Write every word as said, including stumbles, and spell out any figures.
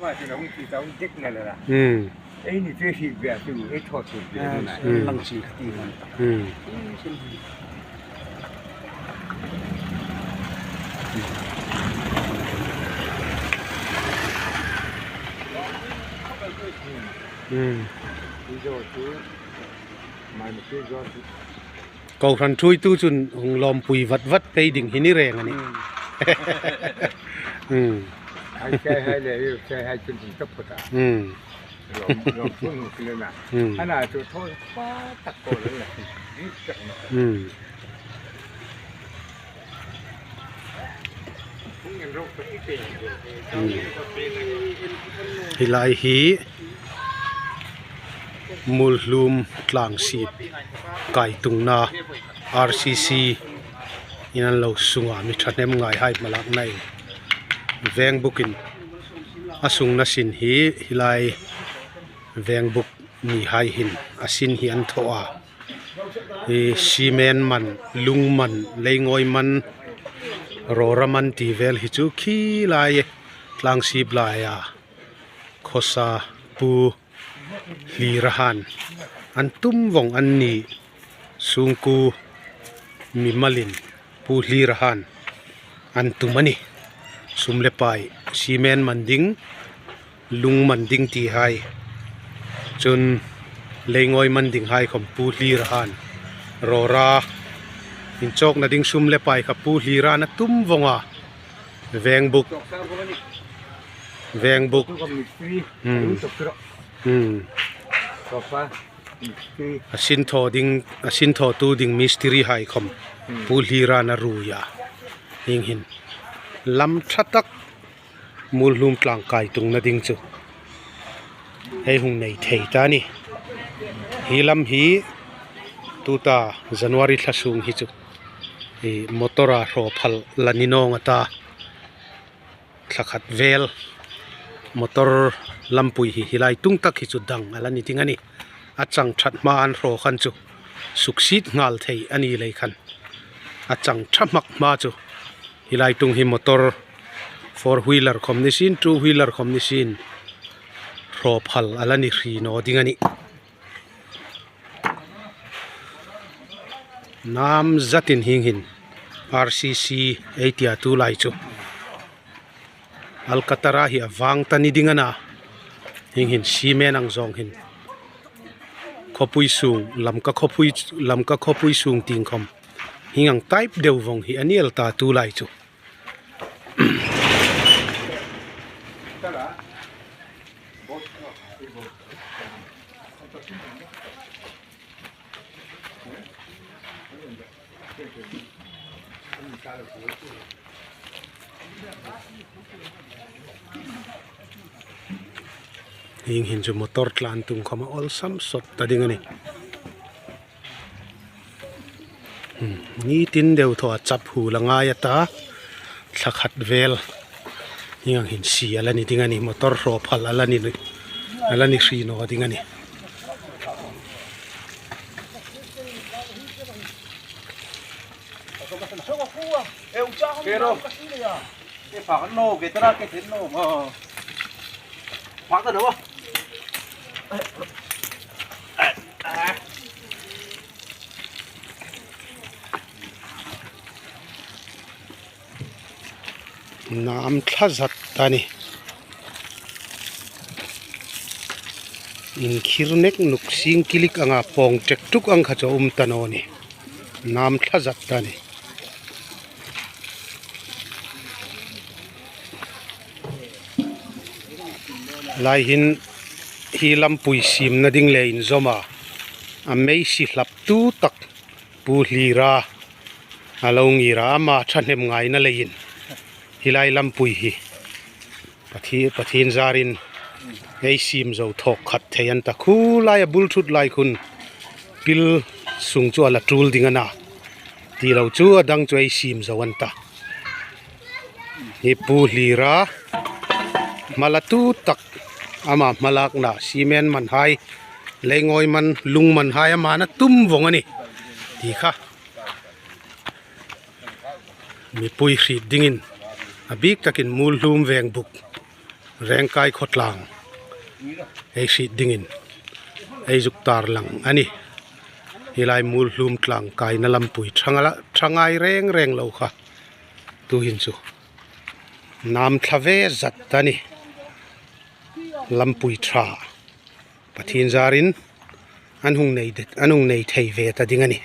Hmm. Hmm. Hmm. Kohran thuoitu chun hung lawmpui vat vat pei ding hi ni reng a nih. Hmm. Hmm. Hmm. Hmm. Hi lai hi Muolhlum Tlangsiep kaitungna R C C in an lo sunga mi ṭhahnemngaihai hmalakna in Vengbukin a sungna sin hi, hi lai Vengbuk mihai hin a sin hi an thaw a. Hi cement man, lung man, leingawi man, rawra man ti vel hi chu khi lai, Tlangsiep laia khawsa Pu Hlira han an tum vawng an ni. Sungkuo mimalin Pu Hlira han an tum a nih. Sum le pai, cement man ding, lung man ding ti hai, chun leingawi man ding hai khawm Pu Hlira han, rawra inchawkna ding sum le pai kha Pu Hlira an tum vawng a. Vengbuk. Vengbuk. Hmm. Hmm. A sin thaw ding, a sin thawtu ding mistiri hai khawm Pu Hlira an ruoi a. Hieng hin lam ṭha tak Muolhlum Tlang kaitungna ding chu hei hung nei thei ta a nih. Hi lam hi tuta January thla sung hi chu hi motor-a hraw phal la ni naw a ta. Thla khat vel motor lampui hi hi lai tung tak hi chu dang a la ni ding a nih. A chang ṭhat hma an hraw khan chu suksiet nghal thei a ni lei khan, a chang ṭha hmak hma chu hi lai tung hi motor four wheeler khawm ni sien, two wheeler khawm ni sien, hraw phal a la ni hri naw ding a nih. Namzatin hieng hin R C C ei tia tu lai chu Alcantara hi a vang ta ni ding a na. Hieng hin cement ang zawng hin khawpui sung, Lamka khawpui, Lamka khawpui sung tieng khawm hieng ang type deu vawng hi a ni el ta tu lai chu. Hieng hin chu motor tlan tum khawm a awlsam sawt ta ding a nih. Hmm, nitin deu thaw a chap hu la ngai a ta, thla khat vel hieng ang hin sie a la ni ding a nih, motor hraw phal a la ni, a la ni hri naw ding a nih. Pero, ke phak naw, ke tara ke thlen naw, ma. Phak ta naw. Nam thla zat ta ni. Inkhir nek nuk sing kilik anga pawng tek tuk ang kha chu a um ta naw ni. Nam thla zat ta ni. Lai hin hi lampui siemna ding le inzawma a mei si hlap tu tak Pu Hlira a lo ngir a, ama ṭhahnemngaina leiin hi lai lampui hi Pathi-, Pathien zarin ei siem zo thawk khat thei an ta. Khu lai a bul thut lai khun pil sung chu a la tul ding a na. Ti lo chu a dang chu ei siem zo an ta. Hi Pu Hlira hma la tu tak, ama hmalakna cement man hai, leingawi man, lung man hai ama an tum vawng a nih ti kha mipui hriet dingin a bik takin Muolhlum Vengbuk Rengkai khawtlang ei hriet dingin ei zuk tar lang a nih. Hi lai Muolhlum tlang kaina lampui ṭhang a la, ṭha ngai reng reng lo kha. Tuhin chu nam thla ve zat a nih. Lampui ṭha Pathien zarin an hung nei det, an hung nei thei ve ta ding a nih.